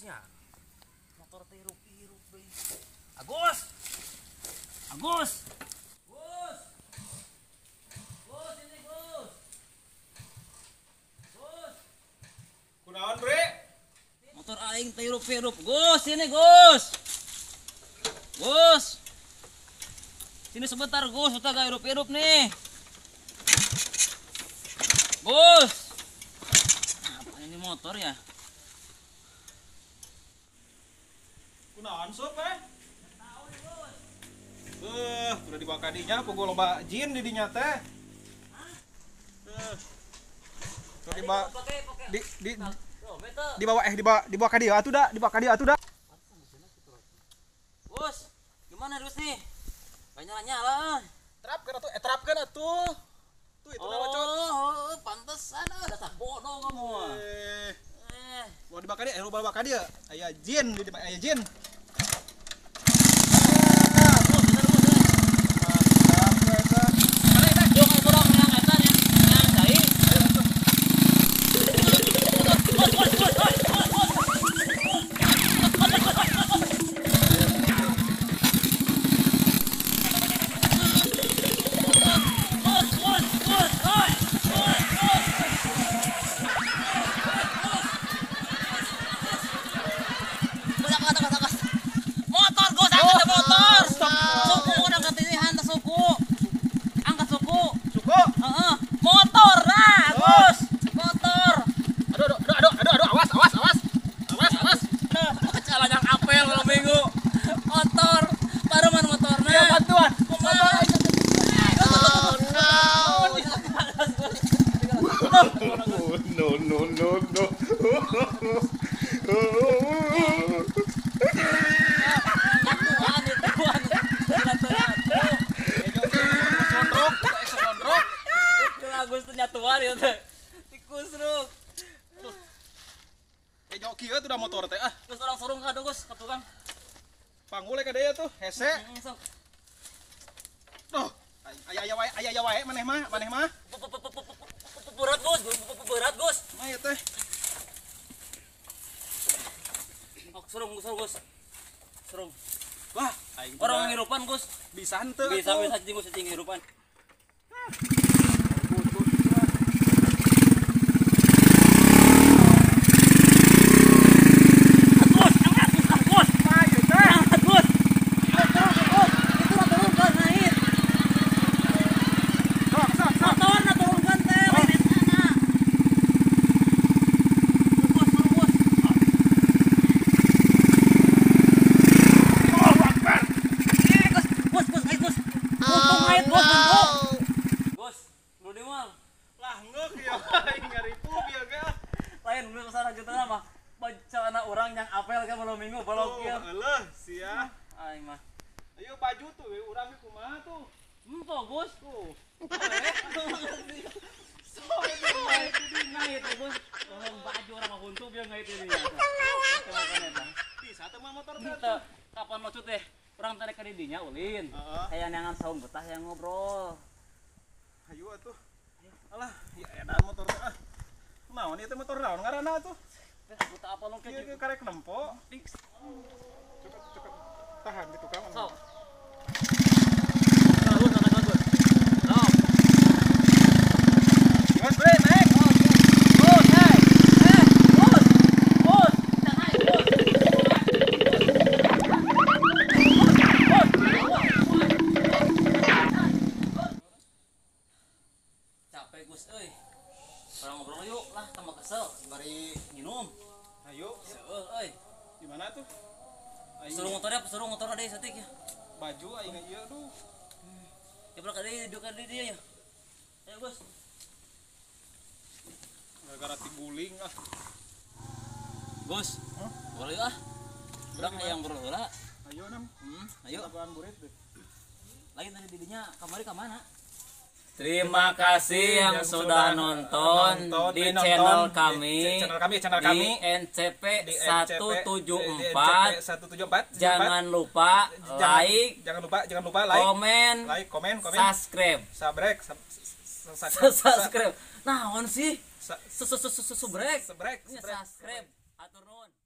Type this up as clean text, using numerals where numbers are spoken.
Agusnya. Motor teh hirup-hirup deui. Agus. Agus. Gus. Gus ini Gus. Gus. Kunaon, Bre? Motor aing teh hirup-hirup. Gus, sini Gus. Gus. Sini sebentar Gus, udah gak hirup-hirup nih. Gus. Apa ini motor ya? Kunaon sup eh? Udah dibawa kadinya, pukul loba jin di dinya teh. Tuh dibawa di dibawa dibawa ka dieu atuh da, dibawa ka dieu atuh da. Gus, gimana terus nih? Gak nyala-nyala. Terapkeun atuh, terapkeun atuh. Tuh itu nama cot. Oh, pantesan dasar bodoh kamu. Mau dibawa ka dieu, bawa ka dieu. Aya jin di aya jin. Motor nah, Gus. Motor. Aduh, aduh, aduh, aduh, awas, awas, awas. Awas, awas. Kecala yang apel kalau minggu. Motor, paruman motornya. Ya, bantuan. Motor. Oh no. No, no, no, no. Agus nyatuan ya teh. Tikus ruk. Joki euy tuh da motor teh ah. Geus orang sorong ka Gus, ka tukang. Panggul ka dieu tuh, hese. Sok. Duh, aya aya wae, aya aya wae maneh mah, maneh mah. Berat Gus, berat Gus. Mah ieu teh. Ok, sorong Gus. Sorong. Wah, aing orang ngirupan Gus. Bisa henteu. Bisa bisa cing Gus cing ngirupan. Orang yang apel kan malam minggu balok ya. Eueuh sia. Aing mah. Ayo baju tuh urang kumaha tuh? Henteu Gus. Tuh. So, ngait Gus. Baju orang mah huntu bieu ngait ini. Bisa teu mah motor teh. Kapan maksud teh? Urang teh ka didinya ulin. Hayang neangan saung betah yang ngobrol. Hayu atuh. Alah, ya edan motor teh ah. Naon ieu teh motor naon ngaranna atuh? Buta apa lu kayak karek nempo. Cukup cukup tahan di tukang. Sok. Gus, bre, naik. Gus, naik. Gus. Gus, naik, Gus. Capek Gus euy. Orang ngobrol yuk lah, tambah kesel bari minum. Ayo, seueuh euy. Di mana tuh? Suruh motornya, suruh motor ada setik ya. Baju aing ieu aduh. Ya belak ada duduk ada dia ya. Ayo Gus. Gara-gara tiguling ah. Gus, huh? Boleh ah. Urang hayang ngobrol heula. Ayo nam. Ayo. Apaan burit deh. Lain tadi didinya kamari ka mana? Terima kasih yang sudah nonton di channel kami, channel kami di NCP 174. 174. Jangan lupa like, jangan lupa like, komen, komen, subscribe, subscribe, subscribe. Nah, on sih, subscribe, subscribe. Subscribe. Atur nuhun.